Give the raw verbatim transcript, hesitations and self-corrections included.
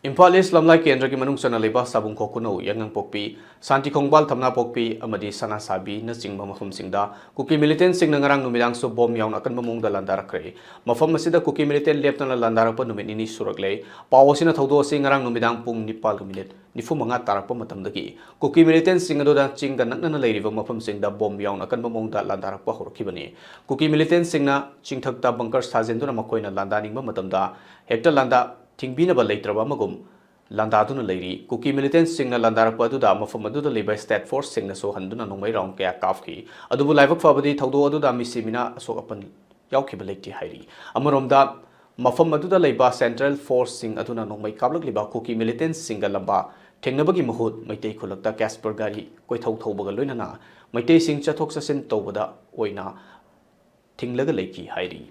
ꯏꯝꯐꯥꯜ ꯏꯁ ꯂꯝꯂꯥꯏ ꯀꯦꯟꯗ꯭ꯔꯒꯤ ꯃꯅꯨꯡ ꯆꯟꯅ ꯂꯩꯕ ꯁꯥꯕꯨꯡ ꯈꯣꯛꯀꯨꯅꯧ, ꯌꯥꯏꯉꯪꯄꯣꯛꯄꯤ, ꯁꯥꯟꯇꯤ ꯈꯣꯡꯕꯥꯜ, ꯊꯝꯅꯥꯄꯣꯛꯄꯤ ꯑꯃꯗꯤ ꯁꯅꯥꯁꯥꯕꯤꯅꯆꯤꯡꯕ ꯃꯐꯝꯁꯤꯡꯗ ꯀꯨꯀꯤ ꯃꯤꯂꯤꯇꯦꯟꯁꯤꯡꯅ ꯉꯔꯥꯡ ꯅꯨꯃꯤꯗꯥꯡꯁꯨ ꯕꯣꯝ ꯌꯥꯎꯅ ꯑꯀꯟꯕ ꯃꯑꯣꯡꯗ ꯂꯥꯟꯗꯥꯔꯛꯈ꯭ꯔꯦ꯫ ꯃꯐꯝ ꯑꯁꯤꯗ ꯀꯨꯀꯤ ꯃꯤꯂꯤꯇꯦꯟ ꯂꯦꯞꯇꯅ ꯂꯥꯟꯗꯥꯔꯛꯄ ꯅꯨꯃꯤꯠ ꯅꯤꯅꯤ ꯁꯨꯔꯛꯂꯦ꯫ ꯄꯥꯎ ꯑꯁꯤꯅ ꯊꯧꯗꯣꯛ ꯑꯁꯤ ꯉꯔꯥꯡ ꯅꯨꯃꯤꯗꯥꯡ ꯄꯨꯡ ꯅꯤꯄꯥꯜꯒ ꯃꯤꯅꯤꯠ ꯅꯤꯐꯨ ꯃꯉꯥ ꯇꯥꯔꯛꯄ ꯃꯇꯝꯗꯒꯤ ꯀꯨꯀꯤ ꯃꯤꯂꯤꯇꯦꯟꯁꯤꯡ ꯑꯗꯨꯗ ꯆꯤꯡꯒ ꯅꯛꯅꯅ ꯂꯩꯔꯤꯕ ꯃꯐꯝꯁꯤꯡꯗ ꯕꯣꯝ ꯌꯥꯎꯅ ꯑꯀꯟꯕ ꯃꯑꯣꯡꯗ ꯂꯥꯟꯗꯥꯔꯛꯄ ꯍꯧꯔꯛꯈꯤꯕꯅꯤ꯫ ꯀꯨꯀꯤ ꯃꯤꯂꯤꯇꯦꯟꯁꯤꯡꯅ ꯆꯤꯡꯊꯛꯇ ꯕꯪꯀꯔ ꯁꯥꯖꯤꯟꯗꯨꯅ ꯃꯈꯣꯏꯅ ꯂꯥꯟꯗꯥꯅꯤꯡꯕ ꯃꯇꯝꯗ ꯍꯦꯛꯇ ꯂꯥꯟꯗꯥ ꯊꯤꯡꯕꯤꯅꯕ ꯂꯩꯇ꯭ꯔꯕ ꯑꯃꯒꯨꯝ ꯂꯥꯟꯗꯥꯗꯨꯅ ꯂꯩꯔꯤ꯫ ꯀꯨꯀꯤ ꯃꯤꯂꯤꯇꯦꯟꯁꯤꯡꯅ ꯂꯥꯟꯗꯥꯔꯛꯄ ꯑꯗꯨꯗ ꯃꯐꯝ ꯑꯗꯨꯗ ꯂꯩꯕ ꯁ꯭ꯇꯦꯠ ꯐꯣꯔꯁꯁꯤꯡꯅꯁꯨ ꯍꯟꯗꯨꯅ ꯅꯣꯡꯃꯩ ꯔꯥꯎꯟ ꯀꯌꯥ ꯀꯥꯞꯈꯤ꯫ ꯑꯗꯨꯕꯨ ꯂꯥꯏꯕꯛ ꯐꯕꯗꯤ ꯊꯧꯗꯣꯛ ꯑꯗꯨꯗ ꯃꯤꯁꯤ ꯃꯤꯅꯥ ꯑꯁꯣꯛ ꯑꯄꯟ ꯌꯥꯎꯈꯤꯕ ꯂꯩꯇꯦ ꯍꯥꯏꯔꯤ꯫ ꯑꯃꯔꯣꯝꯗ, ꯃꯐꯝ ꯑꯗꯨꯗ ꯂꯩꯕ ꯁꯦꯟꯇ꯭ꯔꯦꯜ ꯐꯣꯔꯁꯁꯤꯡ ꯑꯗꯨꯅ ꯅꯣꯡꯃꯩ ꯀꯥꯞꯂꯛꯂꯤꯕ ꯀꯨꯀꯤ ꯃꯤꯂꯤꯇꯦꯟꯁꯤꯡꯒ ꯂꯝꯕꯥ ꯊꯦꯡꯅꯕꯒꯤ ꯃꯍꯨꯠ ꯃꯩꯇꯩ ꯈꯨꯜꯂꯛꯇ ꯀꯦꯁꯄꯔ ꯒꯥꯔꯤ ꯀꯣꯏꯊꯧ ꯊꯧꯕꯒ ꯂꯣꯏꯅꯅ ꯃꯩꯇꯩꯁꯤꯡ ꯆꯠꯊꯣꯛ ꯆꯠꯁꯤꯟ ꯇꯧꯕꯗ ꯑꯣꯏꯅ ꯊꯤꯡꯂꯒ ꯂꯩꯈꯤ ꯍꯥꯏꯔꯤ꯫